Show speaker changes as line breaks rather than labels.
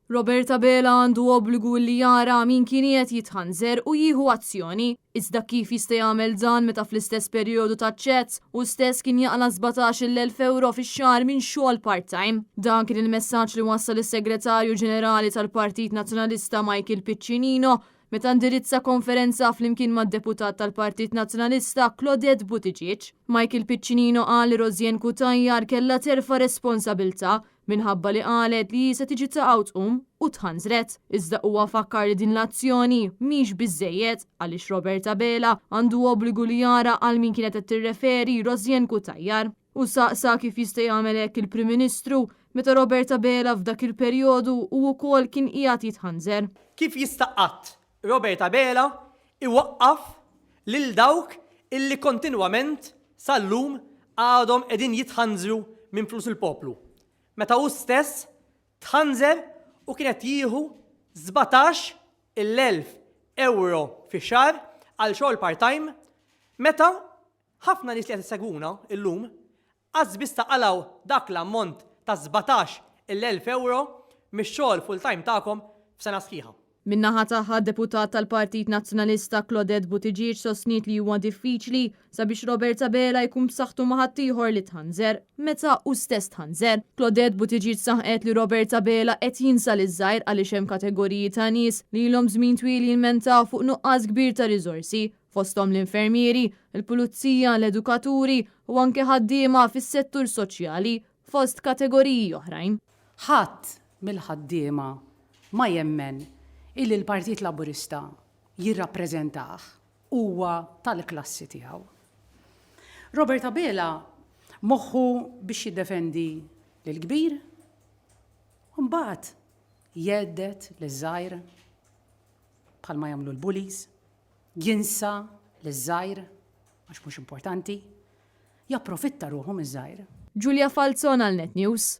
Robert Abela għandu obbligu li jara min kien qiegħed jitħanżer u jieħu azzjoni. Iżda kif jista' jagħmel dan meta fl-istess perjodu taċ-chats hu stess kien jaqla' 17,000 ewro fix-xahar minn xogħol part-time? Dan kien il-messaġġ li wassal is-Segretarju Ġenerali tal-Partit Nazzjonalista Michael Piccinino meta indirizza konferenza flimkien mad-Deputat tal-Partit Nazzjonalista Claudette Buttigieg. Michael Piccinino qal li Rosianne Cutajar kellha terfa' responsabilità minħabba li qalet li hi se tiġi taqa' u tqum u tħanżret. Iżda huwa fakkar li din l-azzjoni mhix biżżejjed għaliex Robert Abela għandu obbligu li jara għal min kienet qed tirreferi Rosianne Cutajar. Hu saqsa kif jista' jagħmel hekk il-Prim Ministru meta Robert Abela f'dak il-perjodu hu wkoll kien qiegħed jitħanżer.
Kif jista' qatt Robert Abela iwaqqaf lil dawk illi kontinwament sal-lum għadhom qegħdin jitħanżru minn flus il-poplu, meta hu stess tħanżer u kien qed jieħu 17,000 ewro fix-xahar għal xogħol part-time meta ħafna nies li qed isegwuna llum qas biss taqalgħu dak l-ammont ta' 17,000 ewro mix-xogħol full-time tagħkom f'sena sħiħa.
Min-naħa tagħha d-Deputat tal-Partit Nazzjonalista Claudette Buttigieg sostniet li huwa diffiċli sabiex Robert Abela jkun b'saħħtu ma' ħaddieħor li tħanżer meta hu stess tħanżer. Claudette Buttigieg saħqet li Robert Abela qed jinsa liż-żgħir għaliex hemm kategoriji ta' nies li ilhom żmien twil jilmentaw fuq nuqqas kbir ta' riżorsi, fosthom l-infermieri, il-pulizija, l-edukaturi u anke ħaddiema fis-settur soċjali, fost kategoriji oħrajn.
Ħadd mill-ħaddiema ma jemmen illi l-Partit Laburista jirrappreżentah, huwa tal-klassi tiegħu. Robert Abela moħħu biex jiddefendi lill-kbir u mbagħad jhedded liż-żgħir bħalma jagħmlu l-bullies, jinsa liż-żgħir għax mhux importanti, japprofitta ruħu miż-żgħir.
Julia Falzon għal Net News.